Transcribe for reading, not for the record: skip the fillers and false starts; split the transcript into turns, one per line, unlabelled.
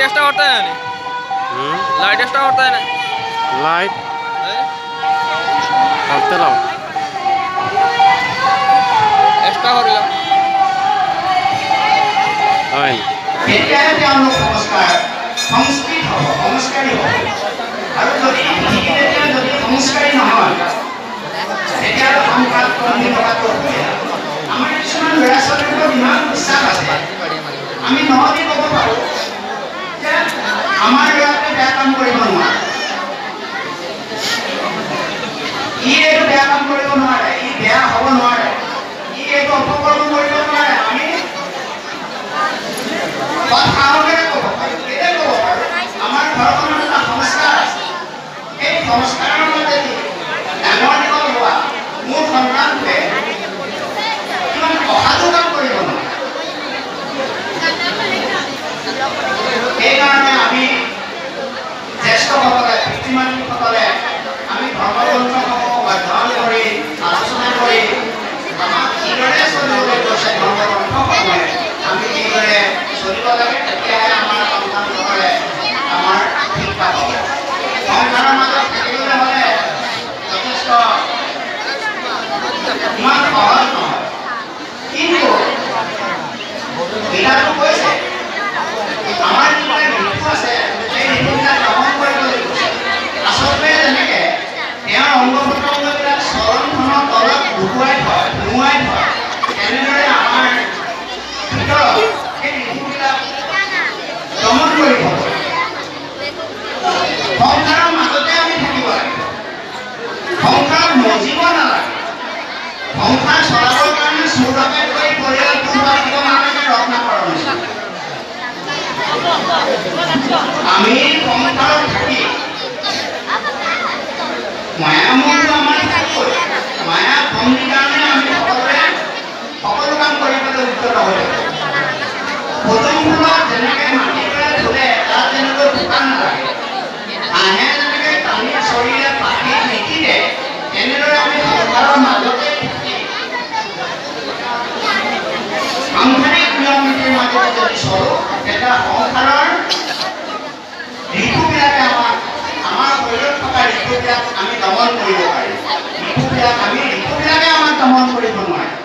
Extra होता है नहीं? लाइट एक्स्ट्रा होता है ना?
लाइट करते लाओ
एक्स्ट्रा हो रहा
হয়।
তেতিয়াহে তেওঁলোক সংস্কাৰ সংস্কৃত হ'ব, সংস্কাৰী হ'ব। আৰু যদি তেতিয়া যদি সংস্কাৰী নহয়, তেতিয়াহ'লে সংসাৰত বন্দী থকাটো অসুবিধা। আমাৰ কিছুমান ল'ৰা ছোৱালীৰ ওপৰত ইমান বিশ্বাস আছে, আমি নহ'লে ক'ব পাৰোঁ যে আমাৰ ল'ৰাটোৱে বেয়া কাম কৰিব নোৱাৰে, ই এইটো বেয়া কাম কৰিব নোৱাৰে, ই বেয়া হ'ব নোৱাৰে, ই এইটো অপকৰ্ম কৰিব নোৱাৰে। আমি সৎ সাহসেৰে ক'ব পাৰোঁ, কেলে ক'ব পাৰোঁ? আমাৰ ঘৰখনত এটা সংস্কাৰ আছে। সেই সংস্কাৰৰ মাজেদি ডাঙৰ দীঘল হোৱা মোৰ সন্তানটোৱে ইমান অসাধু কাম কৰিব নোৱাৰে। সেইকাৰণে আমি জ্যেষ্ঠসকলে, পিতৃ মাতৃসকলে আমি ধৰ্মগ্ৰন্থসমূহ অধ্যয়ন কৰি, আলোচনা কৰি আমাক কিদৰে চলিবলৈ কৈছে ধৰ্মগ্ৰন্থসমূহে, আমি সেইদৰে চলিব লাগে। তেতিয়াহে আমাৰ সন্তানসকলে আমাৰ শিক্ষা পাব। সংসাৰৰ মাজত থাকিবলৈ হ'লে যথেষ্ট ইমান সহজ নহয়, কিন্তু গীতাটো কৈছে আমাৰ যিবিলাক ঋতু আছে সেই ঋতুবিলাক দমন কৰিবলৈ কৈছে। আচলতে যেনেকে তেওঁৰ অংগ প্ৰত্যংগবিলাক চৰণখনৰ তলত লুকুৱাই থয়, সোমোৱাই থয়, তেনেদৰে আমাৰ ভিতৰত সেই ঋতুবিলাক দমন কৰি থব। সংসাৰৰ মাজতে আমি থাকিব লাগে, সংসাৰত মজিব নালাগে। সংসাৰ চলাবৰ কাৰণে চোৰ ডকাইত কৰি পৰিয়াল পোহপাল দিব নালাগে। ৰত্নাকৰৰ নিচিনা আমি সংসাৰত থাকি মায়া মোহটো আমাৰ থাকিবই। মায়া ভংগীৰ কাৰণে আমি সকলোৱে সকলো কাম কৰিবলৈ উদ্যত হৈ থাকোঁ। পদুম ফুলত যেনেকৈ মাটিৰ ফুলে তাত যেনেকৈ বোকা নালাগে, হাঁহে যেনেকৈ পানীত চৰিলে পাখিত নিতিতে, তেনেদৰে আমি সংসাৰৰ মাজতে থাকি সাংসাৰিক নিয়ম নীতিৰ মাজতে যদি চলোঁ, তেতিয়া সংসাৰৰ ঋতুবিলাকে আমাক, আমাৰ শৰীৰত থকা ঋতুবিলাক আমি দমন কৰিব পাৰিম। ঋতুবিলাকে আমাক দমন কৰিব নোৱাৰে।